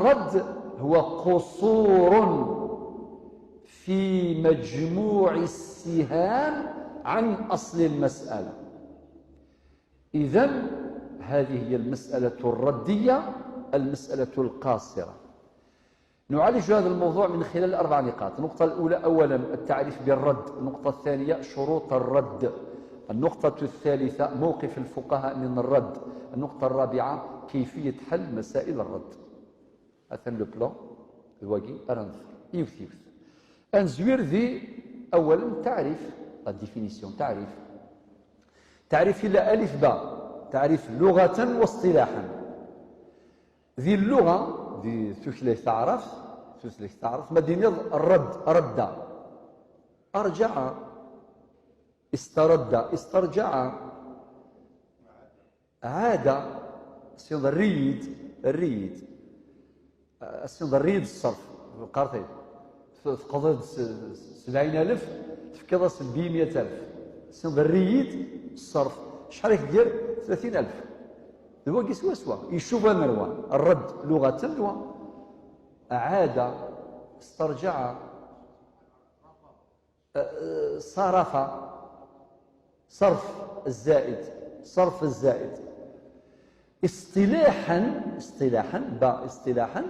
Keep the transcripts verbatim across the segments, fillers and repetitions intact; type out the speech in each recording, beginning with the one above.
الرد هو قصور في مجموع السهام عن أصل المسألة. إذن هذه هي المسألة الردية، المسألة القاصرة. نعالج هذا الموضوع من خلال أربع نقاط. النقطة الأولى، أولا، التعريف بالرد. النقطة الثانية، شروط الرد. النقطة الثالثة، موقف الفقهاء من الرد. النقطة الرابعة، كيفية حل مسائل الرد. Atan le plan, d wagi ara nḍfer yiwet yiwet. Ad nezwir di, أولا، التعريف، la définition, تعريف. تعريف إلا ألف باء، تعريف لغة واصطلاحا. Di lluɣa, di tutlayt taɛrabt, tutlayt taɛrabt, ma d-tiniḍ الرد, رد. أرجع, استرد, استرجع. عاد, as-tiniḍ err-iyi-d, err-iyi-d. As-tiniḍ err-iyi-d ṣṣerf, qqar tayi. Teqḍiḍ s-, s-, sebɛin alef, tefkiḍ-as meyya alef. As-tiniḍ err-iyi-d ṣṣerf. Acḥal i k-d-yerr? Tlatin alef. D wagi swaswa. Icuba n rwa. الرد لغة d wa. عاد, استرجع, صرف, صرف الزائد, صرف الزائد. اصطلاحا, اصطلاحا, باء اصطلاحا,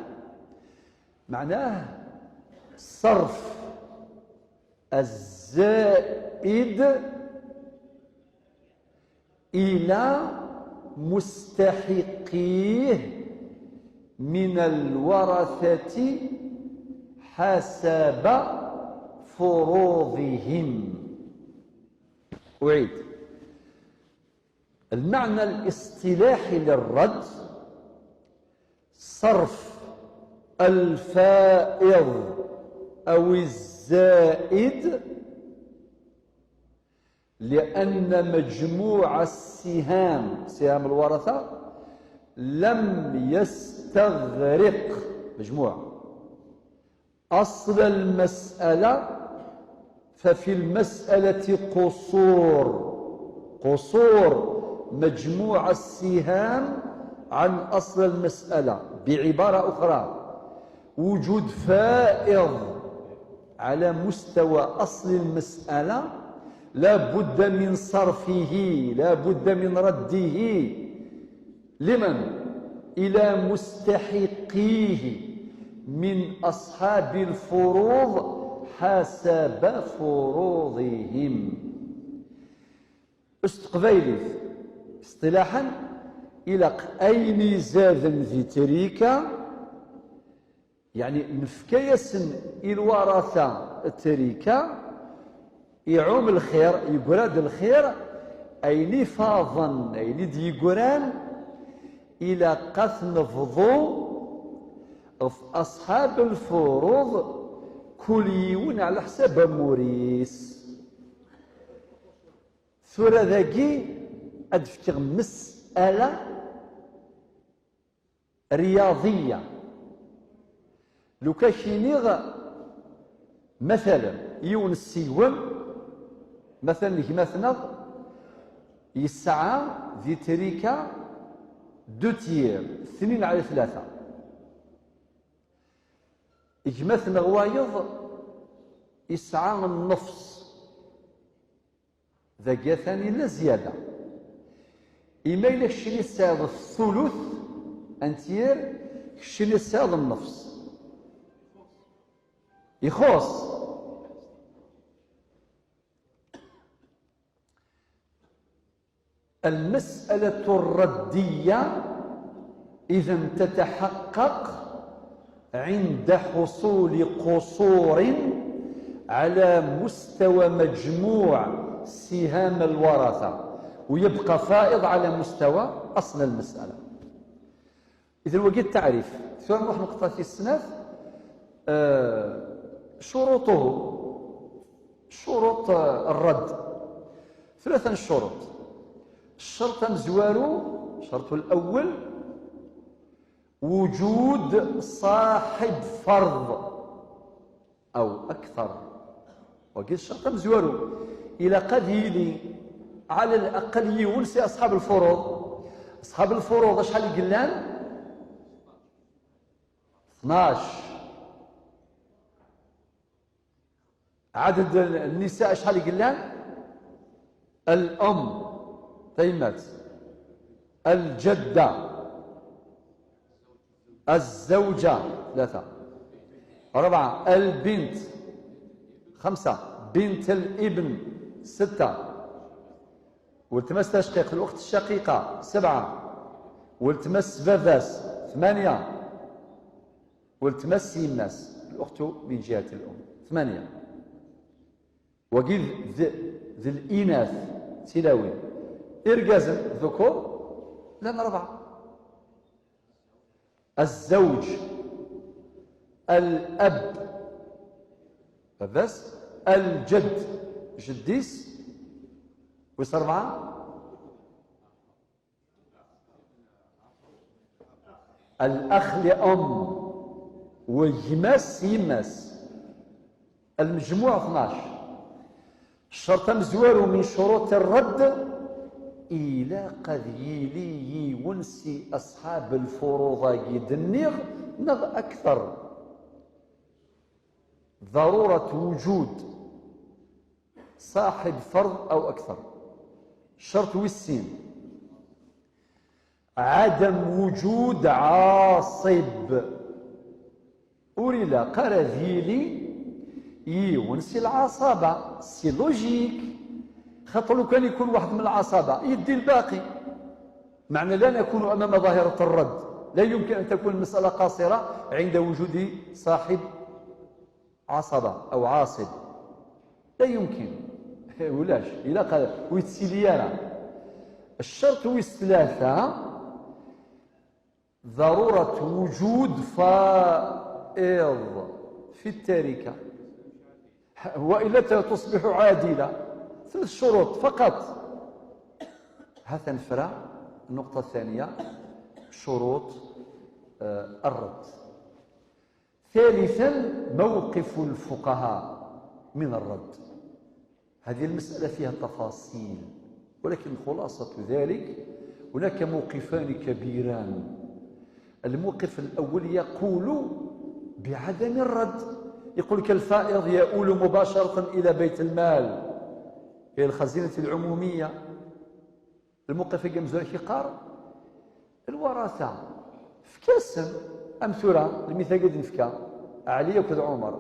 معناه صرف الزائد إلى مستحقيه من الورثة حسب فروضهم. أعيد. المعنى الاصطلاحي للرد: صرف الفائض أو الزائد، لأن مجموع السهام، سهام الورثة، لم يستغرق، مجموع، أصل المسألة، ففي المسألة قصور، قصور مجموع السهام عن أصل المسألة. بعبارة أخرى، وجود فائض على مستوى أصل المسألة لا بد من صرفه، لا بد من رده. لمن؟ إلى مستحقيه من أصحاب الفروض حسب فروضهم. S teqbaylit, اصطلاحا, ilaq ayen izaden di trika, yeɛni nefka-yasen i lwaratha trika, iɛum lxir, yeggra-d lxir, ayen ifaḍen, ayen i d-yeggran, ilaq ad t-nebḍu ɣef أصحاب الفروض, kul yiwen ɛla ḥsab amur-is. Tura dagi ad d-fkeɣ مسألة رياضية. Lukan k-iniɣ, مثلا, yiwen seg-wen, مثلا, gma-tneɣ yesɛa di trika deux tiers, tnin ɛla tlata. Gma-tneɣ wayeḍ yesɛa nnefṣ. Dagi atan yella zzyada. Imi yella keččini tesɛiḍ thuluth, un tiers, keččini tesɛiḍ nnefṣ. Ixuṣṣ. المسألة الردية إذا تتحقق عند حصول قصور على مستوى مجموع سهام الورثة، ويبقى فائض على مستوى أصل المسألة. إذن wagi التعريف. Tura nruḥ nqeṭṭa tis snat, آه، شروطه، شروط, آه، الرد. ثلاثة شروط. الشرط amezwaru, الشرط الأول, وجود صاحب فرض أو أكثر. Wagi d ccerṭ amezwaru. Ilaq ad yili ɛala laqel yiwen si أصحاب الفروض. أصحاب الفروض acḥal i yellan? Tnac. Ɛaded n-, nnisa acḥal i yellan? Al-um, tayemmat. Al-jadda. Az-zawja, tlata. Rebɛa, al-bint. Xemsa, bint al-ibn. Setta. Weltma-s tacqiqt, al-ukht ash-shaqiqa. Sebɛa. Weltma-s baba-s. Tmanya. Weltma-s yemma-s, al-ukhtu min jihati al-um. Tmanya. Wagi d, d, d linat, d tilawin. Irgazen, dhukur, llan rebɛa. Azawj, al-ab, baba-s, al-jedd, jeddi-s, wis rebɛa. Al-ax li um, wa gma-s s yemma-s. Al-mejmuɛ tnac. Ccerṭ amezwaru min curuṭ rredd, ilaq ad yili yiwen si aṣḥab lfuruḍ-agi d-nniɣ neɣ akter. Darurat wujud ṣaḥib fard aw akter. Ccerṭ wis sin, ɛadam wujud ɛaṣib. Ur ilaq ara ad yili yiwen si lɛaṣaba, c'est logique. Xaṭer lukan ikun waḥed min lɛaṣaba, yeddi lbaqi. Meɛna la nakunu amama ḍahirat rredd. La yumkin an takun lmasala qasira ɛinda wujudi ṣaḥib ɛaṣaba aw ɛaṣib. La yumkin. Ulac. Ilaq ad, ur yettili ara. Ccerṭ wis tlata, ضرورة وجود فائض في التركة، وإلا تصبح عادلة. ثلاث شروط فقط. هذا نفرة. النقطة الثانية، شروط، آه، الرد. ثالثا، موقف الفقهاء من الرد. هذه المسألة فيها تفاصيل، ولكن خلاصة ذلك، هناك موقفان كبيران. الموقف الأول يقول بعدم الرد، يقول لك الفائض يؤول مباشرة إلى بيت المال، إلى الخزينة العمومية. Lmuqif-agi amezwaru yeqqar, lwarata, efk-asen, am tura, lmithal i d-nefka, Ɛli akked Ɛumer,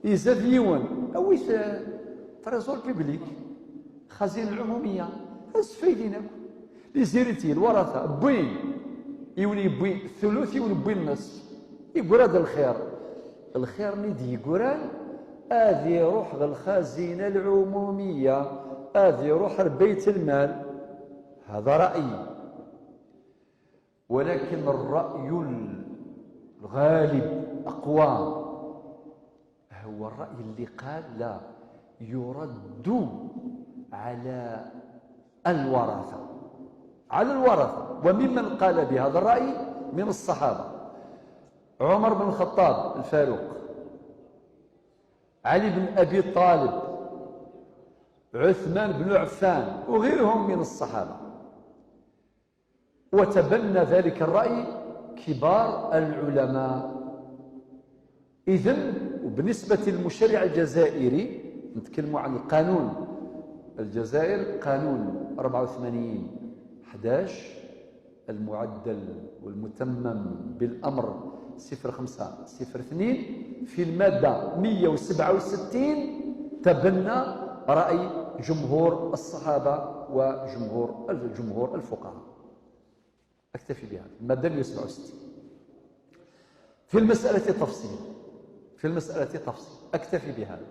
izad yiwen, awit, eh, trésor public, xazina lɛumumiya, ad sfaydin akk. Les héritiers, lwarata, wwin, yiwen yewwi thuluth, yiwen yewwi nnes, yeggra-d lxir. Lxir-nni d-yeggran ad iruḥ ɣer lxazina lɛumumiya, ad iruḥ ar bayt lmal. هذا رأيي، ولكن الرأي الغالب أقوى هو الرأي اللي قال لا، يرد على الورثة، على الورثة. وممن قال بهذا الرأي من الصحابة عمر بن الخطاب الفاروق، علي بن أبي طالب، عثمان بن عفان، وغيرهم من الصحابة. وتبنى ذلك الرأي كبار العلماء. إذن، وبالنسبة للمشرع الجزائري، نتكلموا عن القانون الجزائر، قانون أربعة وثمانين حداش، المعدل والمتمم بالأمر صفر خمسة صفر اثنين، في المادة مية وسبعة وستين تبنى رأي جمهور الصحابة وجمهور، جمهور الفقهاء. أكتفي بهذا. المادة مية وسبعة وستين. في المسألة تفصيل. في المسألة تفصيل. أكتفي بهذا.